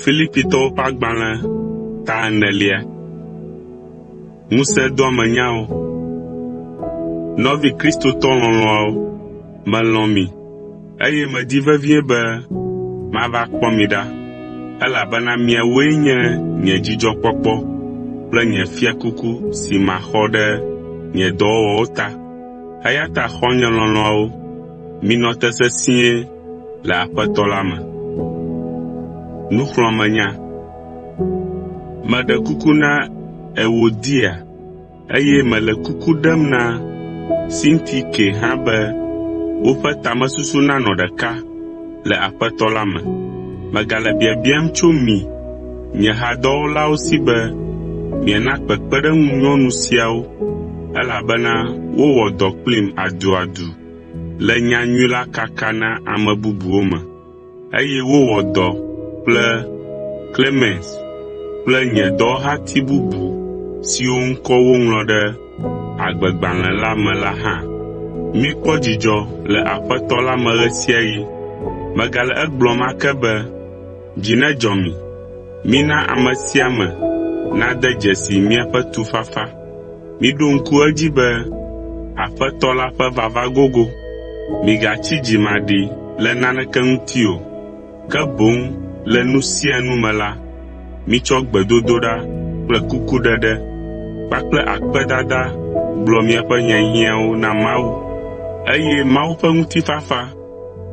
Filipitɔwo ƒe agbalẽ ta enelia. Ŋusẽdoamenyawo. Nɔvi kristotɔ lɔlɔ̃awo, melɔ̃ mi, eye medi vevie be mava kpɔ mi ɖa, elabena miawoe nye nye dzidzɔkpɔkpɔ kple nye fiakuku si maxɔ ɖe nye dɔwɔwɔwo ta. Eya ta xɔ̃nye lɔlɔ̃awo, minɔ te sesĩe le Aƒetɔ la me. Meɖe kuku na Ewodia, eye mele kuku ɖem na Sintike hã be woƒe tamesusu nanɔ ɖeka le Aƒetɔ la me. Megale biabiam tso mi, nye hadɔwɔlawo si be miana kpekpeɖeŋu nyɔnu siawo elabena wowɔ dɔ kplim aduadu le nyanyui la kaka na ame bubuwo me, eye wowɔ dɔ kple Klemens kple nye dɔwɔhati bubu siwo ŋkɔ woŋlɔ ɖe agbegbalẽ la me la hã. Mikpɔ dzidzɔ le Aƒetɔ la me ɣe sia ɣi. Megale egblɔm ake be dzi nedzɔ mi. Mina ame sia ame nade dzesi miaƒe tufafa. Miɖo ŋku edzi be Aƒetɔ la ƒe vava gogo. Migatsi dzimaɖi le naneke ŋuti o, ke boŋ le nu sia nu me la, mitsɔ gbedodoɖa kple kukuɖeɖe kpakple akpedada gblɔ miaƒe hiahiãwo na Mawu, eye Mawu ƒe ŋutifafa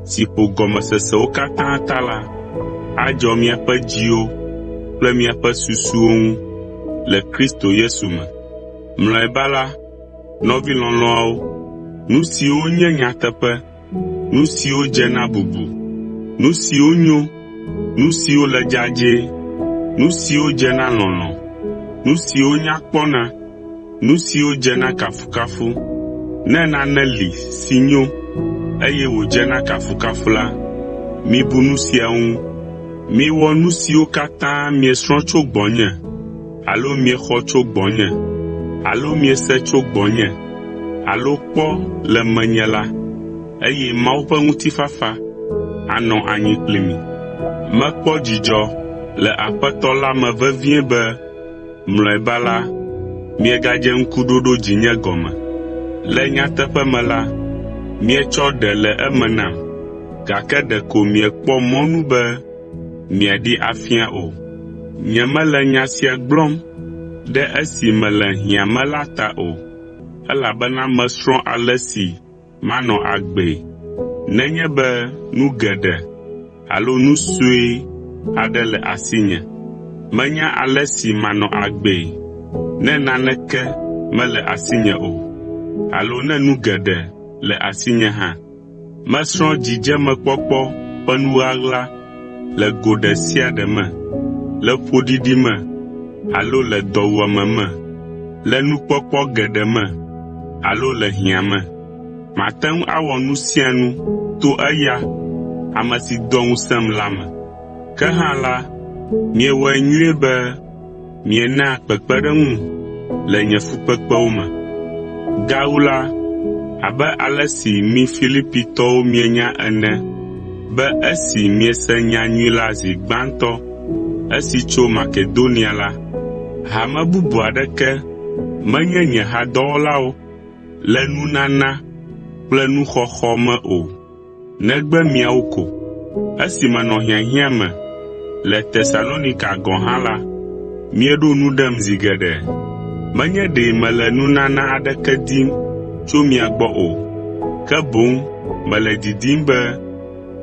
si ƒo gɔmesesewo katã ta la, adzɔ miaƒe dziwo kple miaƒe susuwo ŋu le Kristo Yesu me. Mlɔeba la, nɔvi lɔlɔ̃awo, nu siwo nye nyateƒe, nu siwo dze na bubu, nu siwo nyo, nu siwo le dzadzɛe, nu siwo dze na lɔlɔ̃, nu siwo nya kpɔna, nu siwo dze na kafukafu, ne nane li si nyo, eye wòdze na kafukafu la, mibu nu siawo ŋu. Miwɔ nu siwo katã miesrɔ̃ tso gbɔnye alo miexɔ tso gbɔnye alo miese tso gbɔnye alo kpɔ le menye la, eye Mawu ƒe ŋutifafa anɔ anyi kpli mi. Mekpɔ dzidzɔ le Aƒetɔ la me vevie be mlɔeba la, miegadze ŋkuɖoɖo dzinye gɔme. Le nyateƒe me la, mietsɔ ɖe le eme nam, gake ɖeko miekpɔ mɔnu be miaɖee afia o. Nyemele nya sia gblɔm ɖe esi mele hiã me la ta o, elabena mesrɔ̃ ale si manɔ agbee nenye be nu geɖe alo nu sue aɖe le asinye. Menya ale si manɔ agbee ne naneke mele asinye o, alo ne nu geɖe le asinye hã. Mesrɔ̃ dzidzemekpɔkpɔ ƒe nu ɣaɣla le go ɖe sia ɖe me, le ƒoɖiɖi me alo le dɔwuame me, le nukpɔkpɔ geɖe me alo le hiã me. Mate ŋu awɔ nu sia nu to eya, ame si doa ŋusẽm la me. Ke hã la, miewɔe nyuie be mienaa kpekpeɖeŋum le nye fukpekpewo me. Gawu la, abe ale si mi Filipitɔwo mienya ene be esi miese nyanyui la zi gbãtɔ esi tso Makedonia la, hame bubu aɖeke menye nye hadɔwɔlawo le nunana kple nuxɔxɔ me o, negbe miawo ko. Esi menɔ hiahiã me le Tesalonika gɔ̃ hã la, mieɖo nu ɖem zi geɖe. Menye ɖe mele nunana aɖeke dim tso mia gbɔ o, ke boŋ mele didim be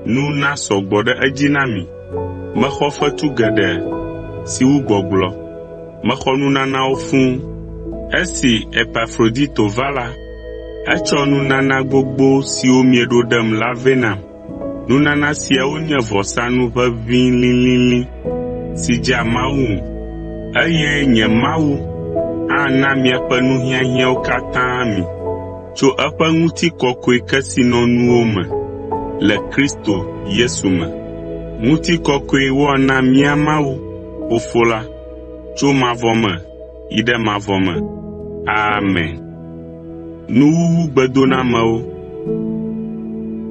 nu nasɔ gbɔ ɖe edzi na mi. Mexɔ fetu geɖe si wu gbɔgblɔ. Mexɔ nunanawo fũu. Esi Epafrodito va la, etsɔ nunana gbogbo siwo mieɖo ɖem la vɛ nam. Nunana siawo nye vɔsanu ʋeʋĩ lĩlĩlĩ si dzea Mawu ŋu, eye nye Mawu ana miaƒe nuhiahiãwo katã mi tso eƒe ŋutikɔkɔekesinɔnuwo me le Kristo Yesu me. Ŋutikɔkɔe woana mía Mawu, Fofo la, tso mavɔ me yi ɖe mavɔ me. Amen.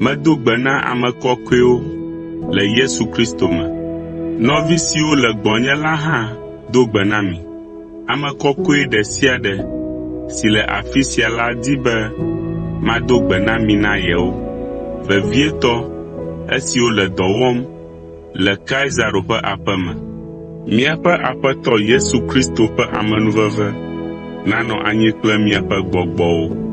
Medo gbe na ame kɔkɔewo le Yesu Kristo me. Nɔvi siwo le gbɔnye la hã do gbe na mi. Ame kɔkɔe ɖe sia ɖe si le afi sia la di be mado gbe na mi na yewo, vevietɔ esiwo le dɔ wɔm le Kaisaro ƒe aƒe me. Míaƒe Aƒetɔ Yesu Kristo ƒe amenuveve nanɔ anyi kple miaƒe gbɔgbɔwo.